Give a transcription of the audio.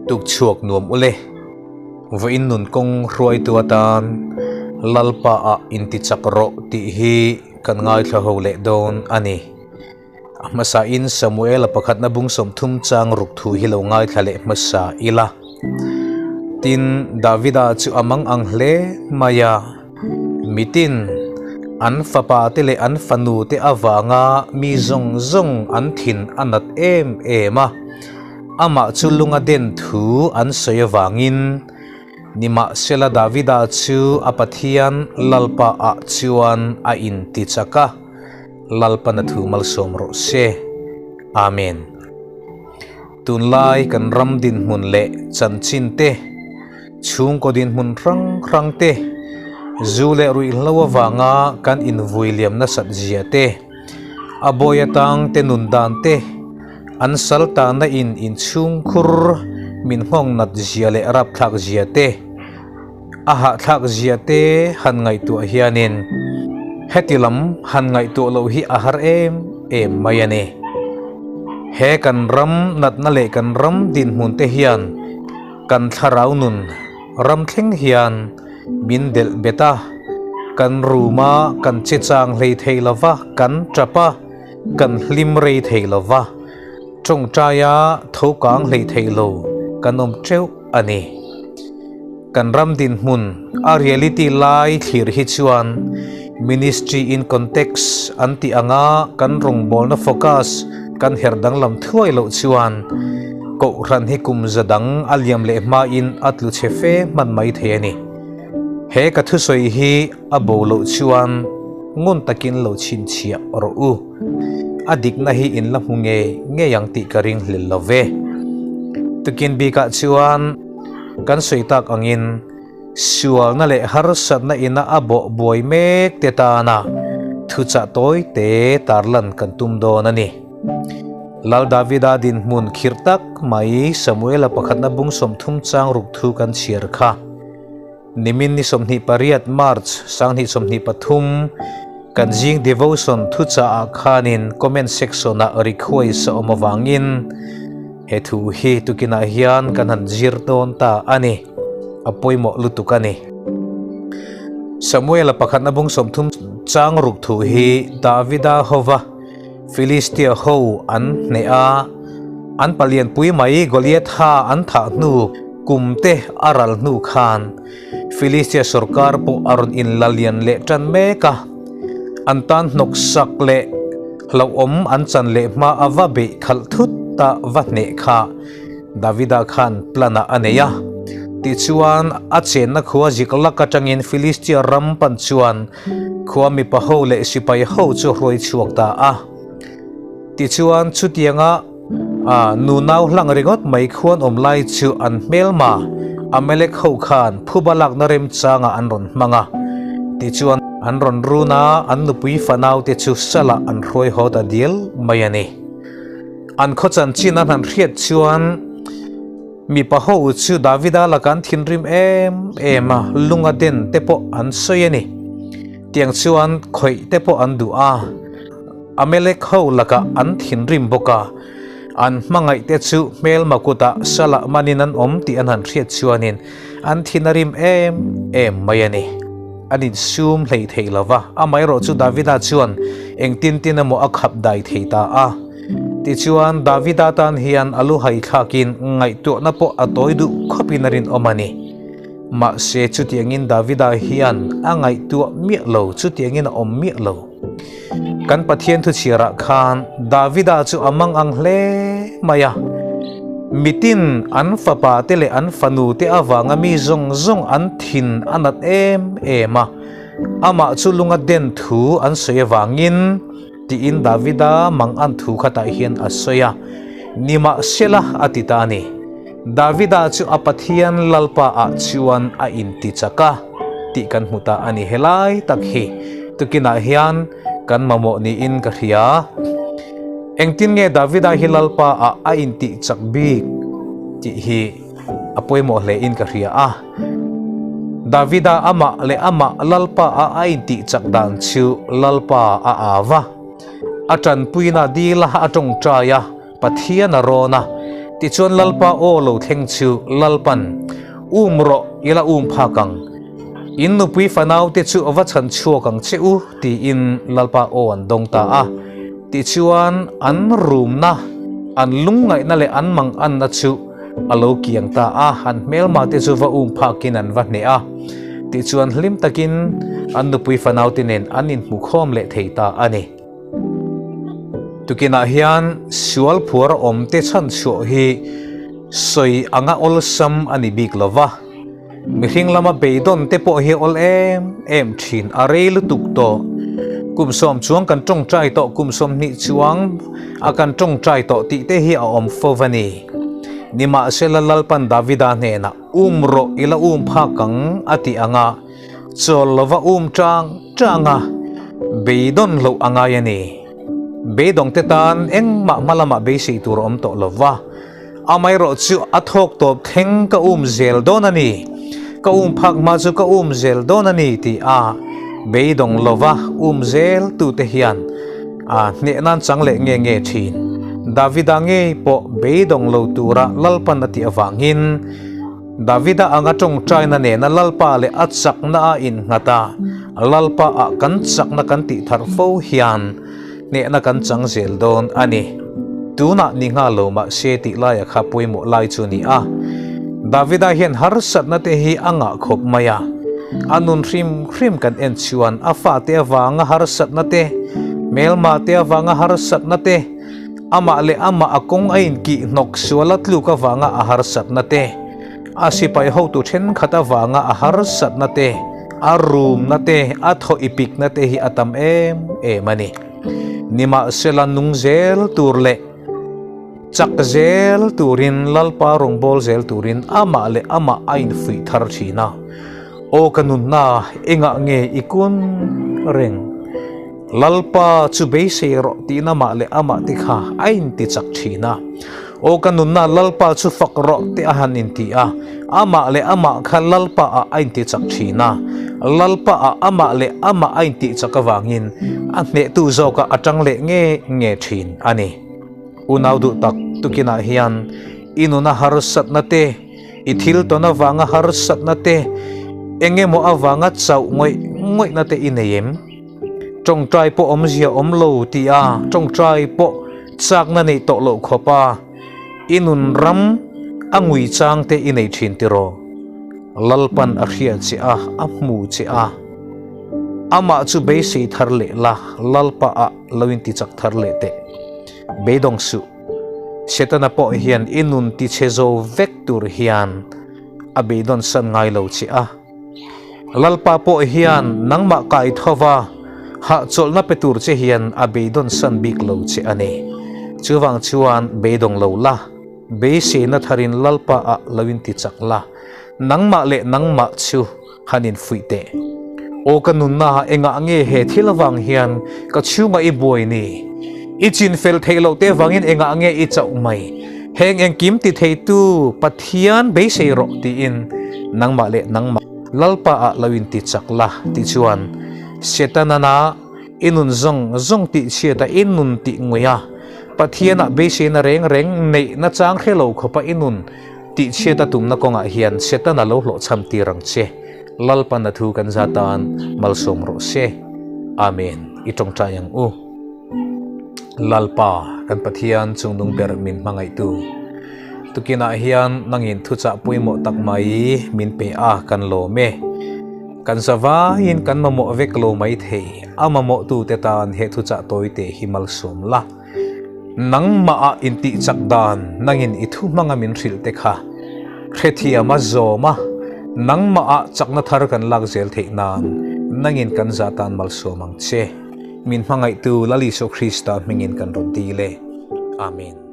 Tuk chhuak nuam ule. Vawiin nun kawng hruaitu atan Lalpa ah intichak rawh tih hi kan ngaithla ho leh dawn a ni. A hmasain Samuela pakhatna bung 30 chang ruk thu hi lo ngaithla leh hmasa ila. Tin, Davida chu a mang ang hle mai a, mitin an fapa te leh an fanu te avanga mi zawng zawng an thin a nat em em a, amah chu lunga den thu an sawi avangin Nimahsela Davida chu a Pathian Lalpa ah chuan a intichak a. Lalpana thu malsawm rawh se. Amen. Tunlai kan ram dinhmun leh chanchin te, chhungkaw dinhmun hrang hrang te, zu leh ruihhlo avanga kan invui liam nasat zia te, a bawi atang te nun dan te, an sal tahna in inchhungkhur min nghawng nat zia leh rapthlak zia te, A hahthlak zia te han ngaihtuah hianin heti lam han ngaihtuah loh hi a har em em mai a ni. He kan ram natna leh kan ram dinhmun te hian kan thlarau nun ram thleng hian min delh bet a, kan rum a, kan che chang hlei thei lo va, kan tap a, kan hlim rei thei lo va, tawngtaia tho kang hlei thei lo kan awm teuh a ni. Kan ram dinhmun a reality lai thlir hi chuan Ministry in Context an tih anga kan rawngbawlna focus kan herh danglam thuai loh chuan Kohhran hi kum za dang a liam leh hmain a tlu chhe fe hman mai thei a ni. He ka thusawi hi a bo loh chuan ngun takin lo chhinchhiah rawh u. A dikna hi in la hmu ngei ngei ang tih ka ring hlel lo ve. Tukin bikah chuan. Kan sawi tak angin sualna leh harsatna ina a bawh buai mek te tana thuchah tawi te tarlan kan tum dawn a ni. Lal Davida dinhmun khirh tak mai Samuela pakhatna bung 30 chang ruk thu kan chhiar kha. Nimin ni 28 March 2023 kan zing devotion thuchah ah khanin comment section ah request a awm avangin he thu hi tukinah hian kan han zir dawn ta a ni, a pawimawh lutuk a ni. Samuela pakhatna bung 30 chang ruk thu hi Davida hova Philistia ho an hneh a, an palianpui mai Goliatha an thah hnu kum te a ral hnu khan Philistia sorkar pawh a rawn inla lian leh tan mek a, an tan hnawk sak leh hlauhawm an chan leh hma a va beih khalh thut ta va hneh kha Davida khan plan ah a nei a. Tichuan a chenna khua Ziklag atangin Philistia ram pan chuan Khua mipa ho leh sipai ho chu hruai chhuak ta a. Tichuan chutianga a nunau hlang ringawt mai khuan awm lai chu an hmelma Amalek ho khan phuba lakna remchangah an rawn hmang a. Tichuan an rawn run a, an nupui fanaute chu salah an hruai haw ta dial mai a ni. An khaw chanchin an han hriat chuan Mipa ho chu Davida laka an thinrim em em a, lunga den te pawh an sawi a ni. Tiang chuan khawih te pawh an duh a, Amalek ho lakah an thinrim bawk a, an hmangaih te chu hmelma kutah salah manin an awm tih an han hriat chuanin an thin a rim em em mai a ni. An insum hlei thei lo va, amaherawh chu Davida chuan engtin tin emaw a khap dai thei ta a. Tichuan, Davida tan hian a lu hai thlakin ngaihtuahna pawh a tawi duh khawpin a rinawm a ni. Mahse, chutiangin Davida hian a ngaihtuah miah lo, chutiangin a awm miah lo. Kan Pathian thuchhiarah khan Davida chu a mang ang hle mai a. Mitin an fapa te leh an fanu te avanga mi zawng zawng an thin a nat em em a, amah chu lunga den thu an sawi avangin, Tiin Davida mang an thu khatah hian a sawi a, Nimahsela a ti ta a ni. Davida chu a Pathian Lalpa ah chuan a inti chak a tih kan hmu ta a ni. Helai tak hi tukinah hian kan mamawh niin ka hria. Engtin nge Davida hi Lalpa ah a intih chak bik tih hi a pawimawh hle in ka hria a. Davida amah leh amah Lalpa a a intih chak dan chu Lalpa a au a, a tanpuina dil a, a tawngtai a, Pathian a rawn a. Tichuan Lalpa aw lo thleng chu Lalpan, Um rawh, i la um phak ang. In nupui fanaute chu va chhan chhuak ang che u, tiin Lalpa aw an dawng ta a. Tichuan an rumna, an lungngaihna leh an manganna chu a lo kiang ta a, an hmelmate chu va um phakin an va hneh a. Tichuan hlim takin an nupui fanaute nen an inhmukhawm leh thei ta a ni. Tukinah hian sual phuar awmte chhan chhuah hi sawi anga awlsam a ni bik lo va, mihring lama beidawn te pawh hi awl em em thin a rei lutuk tawh. Kum sawm chuang kan tawngtai tawh, kum 20 chuang a kan tawngtai tawh tih te hi a awm fo va ni. Nimahsela Lalpan Davida hnenah um rawh i la um phak ang a tih anga, Chawl lova um chang chang a, beidawn loh a ngai a ni. Beidawngte tan engmah hma lamah beisei tur a awm tawh lo va, amaherawh chu a thawk tawp thleng ka um zel dawn a ni, ka um phak hma chu ka um zel dawn a ni tih a beidawng lova um zel tute hian a hneh nan chang leh nge nge thin. Davida ngei pawh beidawng lo tura Lalpan a tih avangin, Davida anga tawngtaina nena Lalpa leh a chakna a innghat a, Lalpa ah kan chakna kan tih thar fo hian hnehna kan chang zel dawn a ni. Tunah ni nghal lo mah se tih laia kha pawimawh lai chu ni a. Davida hian harsatna te hi a ngah khawp mai a, a nun hrim hrim kan en chuan a fate avanga harsatna te, hmelma te avanga harsatna te, Amah leh amah a kawng a inkih hnawk sual a tluk avanga a harsatna te, a sipai hotu thenkhat avanga a harsatna te, a rumna te, a thaw ipikna te hi a tam em em a ni. Nimahsela nung zel tur leh chak zel turin Lalpa rawngbâwl zel turin amah leh amah a infuih thar thin a. Aw ka nunna, engah nge i kun reng? Lalpa chu beisei rawh tihna mah leh amah te kha a inti chak thin a. Aw ka nunna Lalpa chu fak rawh te a han inti a, amah leh amah kha Lalpa ah a inti chak thin a. Lalpa ah amah leh amah a intih chak avangin a hnehtu zawkah a tang leh nge nge thin a ni. Unau duh tak tukinah hian i nuna harsatna te, i thil tawn avanga harsatna te, eng emaw avanga chauh ngawih ngawihna te i nei em? Tawngtai pawh awmzia awm lo tih a, tawngtai pawh chakna neih tawh loh khawp a, i nun ram a ngui chang te i nei thin tiraw? Lalpan a hria che a, a hmu che a, amah chu beisei thar leh la, Lalpa ah lo in tichak thar leh teh. Beidawng suh. Setana pawh hian i nun tichhe zo vek tur hian a beidawn san ngai lo che a. Lalpa pawh hian nangmah kai tho va, hahchawlhna pe tur che hian a beidawn san bik lo che a ni. Chuvang chuan beidawng lo la, beiseina tharin Lalpa ah lo inti chak la, nangmah leh nangmah chu han infuih teh. Aw ka nunna engah nge he thil avang hian ka chhungah i buai ni? I chinfel theih loh te avangin engah nge i chauh mai? Heng engkim ti theitu Pathian beisei rawh tiin nangmah leh nangmah Lalpa ah lo inti chak la tih chuan Setanana i nun zawng zawng tih chhiat a i nun tih ngawih a, Pathian ah beiseina reng reng neih na chang hre lo khawpa i nun tih chhiat a tumna kawngah hian Setana lo hlawhchham tir ang che. Lalpa na thu kan za tan malsawm rawh se. Amen. I tawngtai ang u. Lalpa, kan Pathian chungnung ber min hmangaihtu. Tukinah hian nangin thuchah pawimawh tak mai min pe a, kan lawm e. Kan zavaiin kan mamawh vek lo mai thei, a mamawhtute tan he thuchah tawite hi malsawm la. Nangmah ah intihchak dan nangin i thu hmanga min hrilh te kha hrethiam a zawm a, nangmah ah chakna thar kan lak zel theih nan nangin kan zah tan malsawm ang che. Min hmangaihtu Lal Isua Krista hmingin kan rawn dil e. Amen.